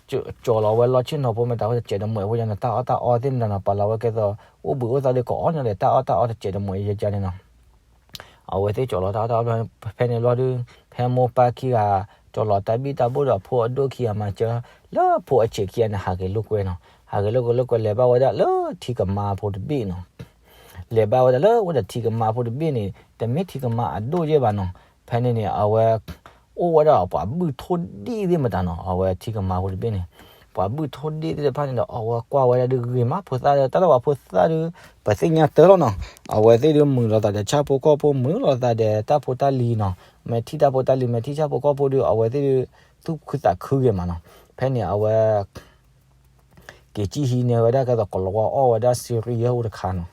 ကၠီၤလီၤဝဲလီၢ်ဆ့ၣ်နီၤဖိမတၤဖိ တစဲးတမှဲၤဖိယါန့ၣ် တၢ်အီၣ်တၢ်အီသ့ၣ်မတၤနီၤ ပာ်လီၤဝဲကဲသိး အိၣ်ဘှံးအိၣ်သးဒီး ကအီၣ်ညီဒီး တၢ်အီၣ်တၢ်အီတစဲးတမှဲၤယါန့ၣ်နီၤ. အဝဲသ့ၣ်ကၠီၤလီၤတၢ်အီၣ်တၢ်အီ ဖဲန့ၣ်ဘျီဒီး ဖဲမိၢ်ပၢ်ခံဂၤ ကၠီၤလီၤတၢ်ဘံၣ်တၢ်ဘိၣ်ဒီး အဖိအဒိၣ်ခံဂၤမၤစၢၤ လၢဖိအဆံးခံဂၤန့ၣ် ဟးက့ၤလိာ်ကွဲနီၤ. ဟးက့ၤလိာ်ကွဲလိာ်ကွဲ လဲၤဘၣ်ဝဲဒၣ်လၢထံကမါဖိတဘ့ၣ်နီၤ. လဲၤဘၣ်ဝဲဒၣ်လၢဝဲဒၣ်ထံကမါဖိတဘ့ၣ်န့ၣ် တမ့ၢ်ထံကမါအဒိၣ်ယဲၢ်ဘၣ်နီၤ. ဖဲန့ၣ်န့ၣ် အဝဲ အိၣ်ဝဲဒၣ်ပှၤဘုၣ်ထိၣ်ဒံၣ်သ့ၣ်မတၤနီၤ. အဝဲထံကမါဖိတဘ့ၣ်န့ၣ် ပှၤဘုၣ်ထိၣ်ဒံၣ်သ့ၣ်တဖၣ်န့ၣ်ဒီး အဝဲကွၢ်ဝဲဒၣ်ဒုးဂ့ၤမး ဖိသၣ်ဒီး တၢ်လၢပှၤဖိသၣ်ဒုး ပသ့ၣ်ညါတၢ်လီၤနီၤ. အဝဲသ့ၣ်ဒုးမုာ်လိာ်သးဒီးဆၣ်ဖိကီၢ်ဖိ မုာ်လိာ်သးဒီးတၢ်ဖိတၢ်လံၤနီၤ. မ့ၢ်ထံၣ်တၢ်ဖိတၢ်လံၤ မ့ၢ်ထံၣ်ဆၣ်ဖိကီၢ်ဖိဒုး အဝဲသ့ၣ်ဒုး သူၣ်ခုသးခုဂ့ၤမးနီၤ. ဖဲန့ၣ်အဝဲ က့ၤကံၣ်ဟံးန့ၢ်ဝဲဒၣ်ကဲသိး ကလီဝါအီၣ်ဝဲဒၣ် cereal အိၣ်တခါနီၤ.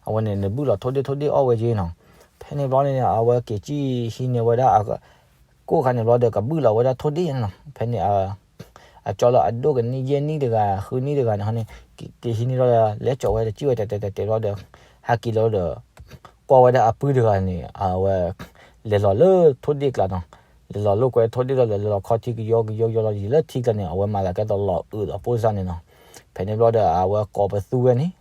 အဝဲန့ၣ် နဘုၣ်လီၤထိၣ်ဒ့ၣ်ထိၣ်ဒ့ၣ်အီၣ်ဝဲက့ၤနီၤ. ဖဲန့ၣ်ဘျီန့ၣ် အဝဲက့ၤကံၣ်ဟံးန့ၢ်ဝဲဒၣ် ကိၣ်ခါန့ၣ်ဘျီဒီး ကဘုၣ်လီၤဝဲဒၣ်ထိၣ်ဒ့ၣ်နီၤ. ဖဲန့ၣ် အကၠီလၢအဒိၣ်ကန့ၢ်ယဲၢ်နံၣ်တဂၤ ဃုနံၣ်တဂၤန့ၣ်ဟီန့ၣ် က့ၤဟံးန့ၢ်လီၤဒီး လဲၤကၠီဝဲတစံၣ်ဝဲတဲတဲတဲတဲဘျီဒီး ဟဲက့ၤလီၤဒီး ကွၢ်ဝဲဒၣ်အပုၢ်တဂၤန့ၣ် အဝဲ လဲၤလီၤလၢထိၣ်ဒ့ၣ်ကျါနီၤ. လဲၤလီၤလိာ်ကွဲထိၣ်ဒ့ၣ်လီၤဒီး လဲၤလီၤခီထံကယီကယီကယီလီၤ ယံာ်လၢထံကျါန့ၣ် အဝဲမၤသးကဲသိးလီၤအုးဒီးဖိစၢ်န့ၣ်နီၤ. ဖဲန့ၣ်ဘျီဒီး အဝဲကိးပသူဝဲန့ၣ်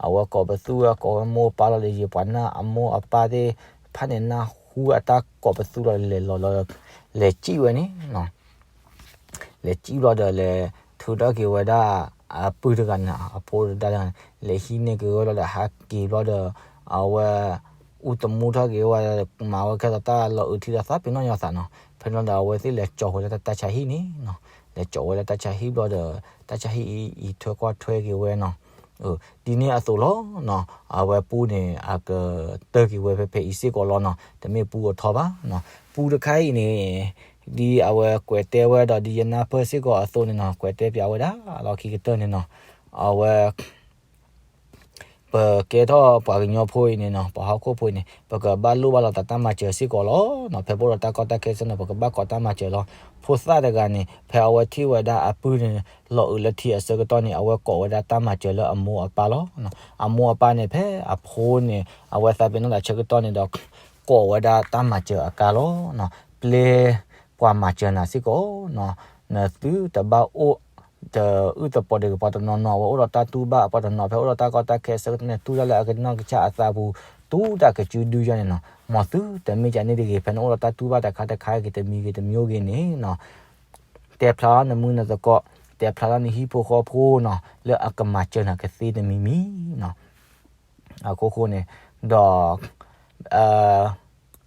အဝဲကိးပသူဝဲ ကိးဝဲမိၢ်ပၢ်လီၤဒီး ယံာ်ပှၤနၢ်အမိၢ်အပၢ်သ့ၣ်တဖၣ်န့ၣ် နၢ်ဟူအတၢ်ကိးပသူလီၤ လဲၤလီၤလီၤ လဲၤစံၣ်ဝဲန့ၣ်နီၤ. လဲၤကံၣ်ဘျီဒီးလဲၤထုးထီၣ်က့ၤဝဲဒၣ် အပုၢ်တဂၤန့ၣ် အဖိတဒါတဂၤန့ၣ် လဲၤဟံးန့ၢ်က့ၤဝဲလီၤဒီး ဟးက့ၤဘျီဒီး အဝဲ အူတမူထီၣ်က့ၤဝဲ မၤဝဲခဲလၢာ်တၢ်လီၤအုးထံလီၤသးပ့ၤနီၣ်ညီသးနီၤ. ဖဲန့ၣ်ဒီး အဝဲသ့ၣ်လဲၤကၠီၤဝဲဒၣ်တၢ်ဆါဟံၣ်န့ၣ်နီၤ. လဲၤကၠီၤဝဲဒၣ်တၢ်ဆါဟံၣ်ဘျီဒီး တၢ်ဆါဟံၣ်အံၤ အံးထွဲကွၢ်ထွဲက့ၤဝဲနီၤ. ဒ်န့ၣ်အသိးလီၤနီၤ. အဝဲပူန့ၣ် အကတၢၢ်က့ၤဝဲဖဲဖဲအံၤစ့ၢ်ကီးလီၤနီၤ. တမ့ၢ်ပူအထီဘၣ်နီၤ. ပူတခါအံၤန့ၣ် ဒ်အဝဲကွဲးတဲဝဲဒီး ဒ်ယနၢ်ပၢၢ်စ့ၢ်ကီးအသိးန့ၣ်နီၤ, ကွဲးတဲပၠးဝဲဒၣ်လီၢ်ခံကတၢၢ်န့ၣ်နီၤ. အဝဲ ပကဲထီၣ်ပှၤကညီဖိအံၤန့ၣ်နီၤ, ပှၤဟီၣ်ခိၣ်ဖိအံၤန့ၣ် ပကဘၣ်လိၣ်ဘၣ်လိာ်သးတၢ်မၤစၢၤစ့ၢ်ကီးလီၤ. ဖဲပအိၣ်ဒီးတၢ်ကီတၢ်ခဲအဆၢန့ၣ် ပကဘၣ်ကိးတၢ်မၤစၢၤလီၤ. ဖိသၣ်တဂၤန့ၣ် ဖဲအဝဲထံၣ်ဝဲဒၣ်အပုၢ်န့ၣ် လီၤအုးလၢထံအဆၢကတီၢ်န့ၣ် အဝဲကိးဝဲဒၣ်တၢ်မၤစၢၤလၢအမိၢ်အပၢ်လီၤ. အမိၢ်အပၢ်န့ၣ် ဖဲအဖိန့ၣ် အဝဲသးပ့ၤနီၣ်သးဆၢကတီၢ်န့ၣ်ဒီး ကိးဝဲဒၣ်တၢ်မၤစၢၤအကါလီၤ. ပျဲပှၤမၤစၢၤနၤစ့ၢ်ကီး, နသုတဘၣ်အိၣ် တအုၣ်သပိးတဂ့ၤ. ပှၤတနီၤနီၤ အဝဲအိၣ်ဒီးတၢ်တူၢ်ဘၣ်, ပှၤတနီၤဖဲအိၣ်ဒီးတၢ်ကီတၢ်ခဲအဆၢကတီၢ်န့ၣ် တူၢ်တၢ်လၢအကနီၢ်ကစၢ်အသးပူၤ, တူၢ်တၢ်ကစုဒုယီၤန့ၣ်နီၤ. မ်သုတမ့ၢ်ကန့ၣ်တဂ့ၤ, ဖဲနအိၣ်ဒီးတၢ်တူၢ်ဘၣ်တခါတခါဂ့ၤ, တမံၤဂ့ၤ, တမျိုးဂ့ၤန့ၣ်နီၤ, တဲဖျါထီၣ်နမုၢ်နသကိး, တဲဖျါထီၣ်နဟံၣ်ဖိဃီဖိနီၤ, လၢအကမၤစၢၤနၤကသ့တမံၤမံၤနီၤ. အခိၣ်ဃိန့ၣ်ဒီး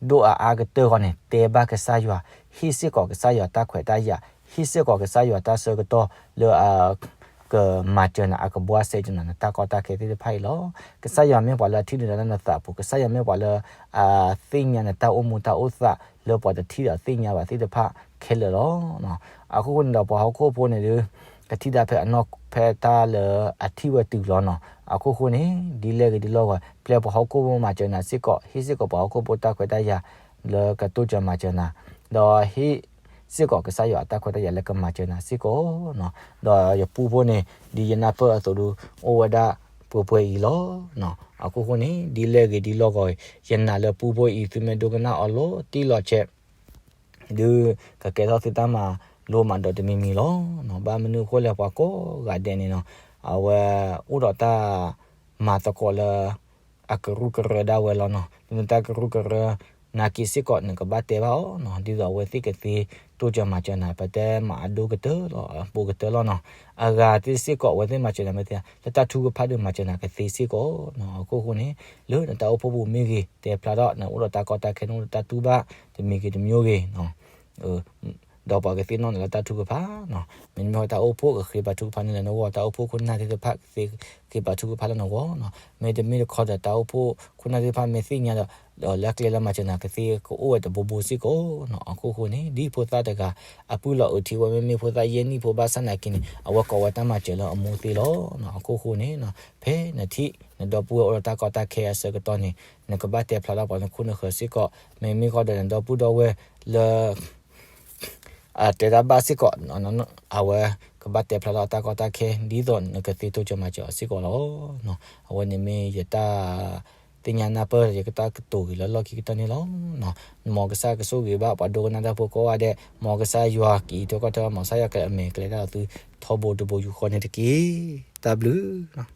ဒိၣ်အါအါကတၢၢ်ဃီန့ၣ် တဲဘၣ်ကစၢ်ယွၤ, ဟ့ၣ်စ့ၢ်ကီးကစၢ်ယွၤတၢ်ခွဲးတၢ်ယာ်, ဟ့ၣ်စ့ၢ်ကီးကစၢ်ယွၤတၢ်ဆၢကတီၢ်လၢအကမၤစၢၤနၤ, အကဘှါစဲကနၤ နတၢ်ကီတၢ်ခဲသ့ၣ်တဖၣ်အံၤလီၤ. ကစၢ်ယွၤမ့ၢ်ပှၤလၢအထံၣ်န့ၢ်ဒီးလၢနသးပူၤ, ကစၢ်ယွၤမ့ၢ်ပှၤလၢအသ့ၣ်ညါနတၢ်အိၣ်မူတၢ်အိၣ်သးလၢပှၤတထံၣ်ဒီးသ့ၣ်ညါဘၣ်သ့ၣ်တဖၣ်ခဲလၢာ်လီၤ. အခိၣ်ဃိန့ၣ်ဒီး ပှၤဟီၣ်ခိၣ်ဖိန့ၣ်ဒီး ကထံၣ်တၢ်ဖဲအနီၢ်ဖဲတၢ်လၢအထံၣ်ဝဲတုၤလီၤနီၤ. အခိၣ်ဃိန့ၣ် ဒ်လဲၣ်ဂ့ၤဒ်လဲၣ်ဂ့ၤ, ပျဲပှၤဟီၣ်ခိၣ်ဖိမၤစၢၤနၤစ့ၢ်ကီး, ဟ့ၣ်စ့ၢ်ကီးပှၤဟီၣ်ခိၣ်ဖိတၢ်ခွဲးတၢ်ယာ်လၢကတိစၢၤမၤစၢၤနၤ, ဒီးဟ့ၣ်စ့ၢ်ကီးကစၢ်ယွၤအတၢ်ခွဲးတၢ်ယာ်လၢကမၤစၢၤနၤစ့ၢ်ကီးနီၤ. ဒီးယပူဖိန့ၣ် ဒ်ယနၢ်ပၢၢ်အသိးဒီး အိၣ်ဝဲဒၣ်ပှဲၤပှဲၤအံၤလီၤ. အခိၣ်ဃိန့ၣ် ဒ်လဲၣ်ဂ့ၤဒ်လဲၣ်ဂ့ၤ, ယနာ်လၢပူဖိအံၤ သုမ့ၢ်ဒိကနၣ်အီၤလီၤတံၢ်လီၤဆဲး ဒုးကကဲထီၣ်သုတၢ်မၤလိမၤဒိးတမံၤမံၤလီၤ. ဘၣ်မနုၤအဃိလဲၣ်, ပှၤကိးဂၤဒဲးန့ၣ်နီၤ, အဝဲအိၣ်ဒီးတၢ်မၤသကိးလၢအကရူၢ်ကရၢဒၣ်ဝဲလီၤနီၤ. လၢနတၢ်ကရူၢ်ကရၢ နာ်က့စ့ၢ်ကီး နကဘၣ်တဲဘၣ်အီၤနီၤ, ဒ်သိးအဝဲသ့ၣ်ကသ့တိစၢၤမၤစၢၤနၤ, ပတဲမၤအဒိကတၢၢ်လီၤ, အဘူးကတၢၢ်လီၤနီၤ. အဂၤသ့ၣ်စ့ၢ်ကီး အဝဲသ့ၣ်မၤစၢၤနၤမ့ၢ်သ့, လၢတၢ်ထုကဖၣ်ဒီးမၤစၢၤနၤကသ့စ့ၢ်ကီးနီၤ. အခိၣ်ဃိန့ၣ် လၢနတၢ်အိၣ်ဖှိၣ်ပူၤမ့ၢ်ဂ့ၤ, တဲဖျါထီၣ် နအိၣ်ဒီးတၢ်ကီတၢ်ခဲ, နအိၣ်ဒီးတၢ်တူၢ်ဘၣ် တမံၤဂ့ၤတမျိုးဂ့ၤနီၤ, ဒီးပှၤကသ့ၣ်နီၣ်နၤလၢတၢ်ထုကဖၣ်နီၤ. မ့မ့ၢ်တၢ်အိၣ်ဖှိၣ်ကဃ့ဘါထုကဖၣ်န့ၣ်လၢနဂီၢ်, တၢ်အိၣ်ဖှိၣ်ခိၣ်နၢ်သ့ၣ်တဖၣ် ကဃ့ဘါထုကဖၣ်လၢနဂီၢ်နီၤ. မ့တမ့ၢ်တခီဒီး တၢ်အိၣ်ဖှိၣ်ခိၣ်နၢ်သ့ၣ်တဖၣ်မ့ၢ်သ့ၣ်ညါဒီး ဒီးလၢအကျဲလၢမၤစၢၤနၤကသ့ ကအိၣ်ဝဲတဘိဘိစ့ၢ်ကီးနီၤ. အခိၣ်ဃိန့ၣ် ဒ်ဖိသၣ်တဂၤ အပုၢ်လီၤအုးထံဝဲ မ့မ့ၢ်ဖိသၣ်ယဲၢ်နံၣ်ဖိဘၣ်ဆၣ်နာ်က့န့ၣ် အဝဲကိးဝဲတၢ်မၤစၢၤလၢအမိၢ်သ့လီၤနီၤ. အခိၣ်ဃိန့ၣ် ဖဲနထံၣ်နဒီပုၢ်ဝဲၢ်အိၣ်ဒီးတၢ်ကီတၢ်ခဲအဆၢကတီၢ်န့ၣ် နကဘၣ်တဲဖျါထီၣ်ပှၤနခိၣ်နဃၢၤစ့ၢ်ကီး, မ့မ့ၢ်ဃီဒီးနဒီပုၢ်ဒီဝဲၢ်လၢ အတဲတၢ်ဘၣ်စ့ၢ်ကီး, အဝဲကဘၣ်တဲဖျါထီၣ်အတၢ်ကီတၢ်ခဲ ဒ်သိးနကသ့တိစၢၤမၤစၢၤအီၤစ့ၢ်ကီးလီၤ. အဝဲန့ၣ်မ့ၢ်ယတၢ်သ့ၣ်ညါနၢ်ပၢၢ် ယကတၢ်ကတိၤဂ့ၤလၢလီၢ်ခံကတၢၢ်န့ၣ်လီၤ. မ်ကစၢ်ကဆိၣ်ဂ့ၤဘၣ်ပှၤဒိကနၣ်တၢ်ဖိကိးဂၤဒဲး, မ်ကစၢ်ယွၤကအံးထွဲကွၢ်ထွဲ, မ်ကစၢ်ယွၤကမဲာ်ကျဲတၢ်ဒီးသုထီဘိတဘိယူၢ်ဃီန့ၣ်တက့ၢ်. တၢ်ဘျုး